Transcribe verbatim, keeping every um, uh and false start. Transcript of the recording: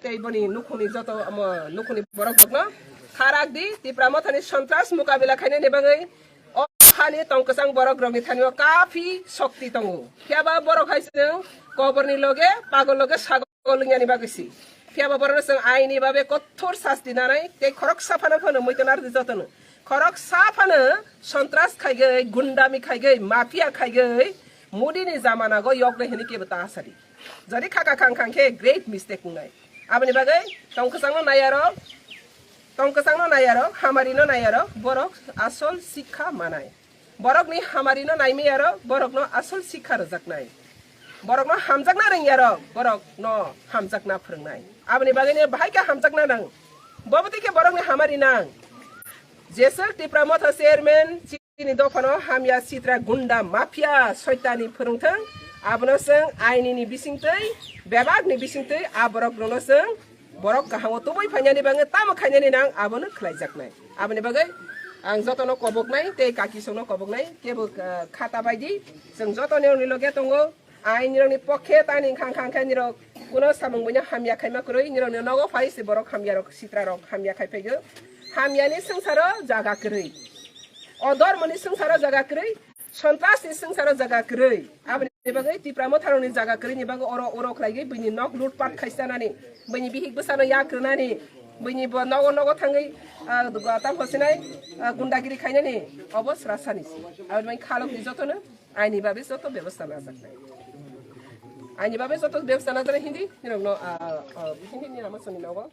tei boni nukhungni joto, omo, nukhungni borok rokno kharak di, Tipra Mothani sontras mukabila khainani bagwi o hani tongkwchang borok rokni thani o kafi shokti tongo. Phiya ba borok hai chwng koborni loge, pagol loge sagol wngyani bagwi si. Phiya ba borokno chwng aini babe kothor sasti nanai, tei khoroksa phano phano muiton ardi jotono. Khoroksa phano sontras khaigwi, gundami khaigwi, mafia khaigwi, Modi ni jamana go yok de hini kebo ta sadi. Jodi khaka khang khang khe great mistake wngnai. Aboni bagwi tongkwchangno nai aro, tongkwchangno nai aro, hamarino nai aro, borok asol sikha manai. Borokni hamarino naimiyaro borokno asol sikha rwjaknai. Borokno hamjakna rwngyaro borokno hamjakna phwrwngnai. Aboni bagwino bahai khe hamjakna nang. Bobo twi khe borokni hamari nang. Jeswk Tipra Motha chairman chini dophano hamya sitra gunda mafia soitani phwrwngthwng. Abono chwng ainini bisingtwi, bebakni bisingtwi a borokno chwng borok kahango tubui phainani bagwi tamo khainani nang abono khlaijaknai. Aboni bagwi ang jotono koboknai tei kakisongno koboknai, kebo, ah, khata baidi chwng jotoni rokni loge tongo. Ang nirokni pokhe tani khang khang khe nirok kuno samung buino hamya khaima kwrwi, nirokni nogo phai se borok hamya rok, sitra rok hamya khai phaigo. Hamyani swngcharo jaga kwrwi, odormoni swngcharo jaga kwrwi, Sontrasni swngcharo jaga kwrwi. Aboni bagwi Tipra Motharokni jaga kwrwini bagwi oro oro khlaigwi bini nok lutpat khaisanani, bini bihik bwsano yak rwnani, bini bo nogo nogo thangwi, ah, tamo sinai, ah, gundagiri khainani obo srasani se. Aboni bagwi khalokni jotono aini babe joto bebostha najaknai. Aini babe joto bebostha najaknai hindi, nirokno, ah, ah, hindi ni rama soni nogo.